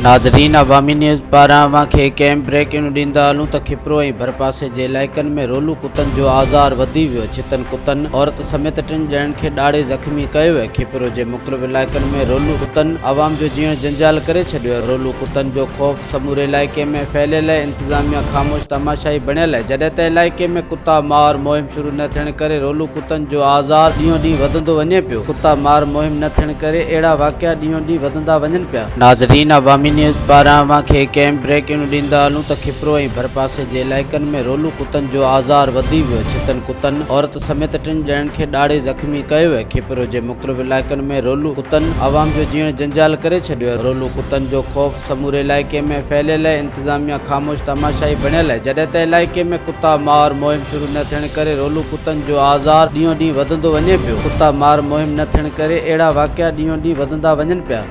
ناظرين عوامي نيوز پاران اوهان کي ڪئين بريڪنگ ڏيندا هلون ته کپرو ۽ ڀرپاسي جي علائقن ۾ رولو ڪتن جو آزار وڌي ويو ڇتن ڪتن عورت سميت ٽن ڄڻن کي ڏاڙهي زخمي ڪيو ويو کپرو جي مختلف علائقن ۾ رولو ڪتن عوام جو جيئڻ جنجال ڪري ڇڏيو رولو ڪتن جو خوف سموري علائقي ۾ ڦهليل انتظاميا خاموش تماشائي بڻيل جڏهن ته علائقي ۾ ڪتا مار مهم شروع نه ٿيڻ ڪري رولو ڪتن جو آزار ڏينهون ڏينهن وڌندو وڃي پيو ڪتا مار مهم نه ٿيڻ ڪري اهڙا واقعا ڏينهون ڏينهن وڌندا وڃن پيا. ناظرين عوامي نيوز پاران اوهان کي ڪئين بريڪنگ ڏيندا هلون ته کپرو ۽ ڀرپاسي جي علائقن ۾ رولو ڪتن جو آزار وڌي ويو ڇتن ڪتن عورت سميت ٽن ڄڻن کي ڏاڙهي زخمي ڪيو ويو کپرو جي مختلف علائقن ۾ رولو ڪتن عوام جو جيئڻ جنجال ڪري ڇڏيو رولو ڪتن جو خوف سموري علائقي ۾ ڦهليل انتظاميا خاموش تماشائي بڻيل جڏهن ته علائقي ۾ ڪتا مار مهم شروع نه ٿيڻ ڪري رولو ڪتن جو آزار ڏينهون ڏينهن وڌندو وڃي پيو ڪتا مار مهم نه ٿيڻ ڪري اهڙا واقعا ڏينهون ڏينهن وڌندا وڃن پيا.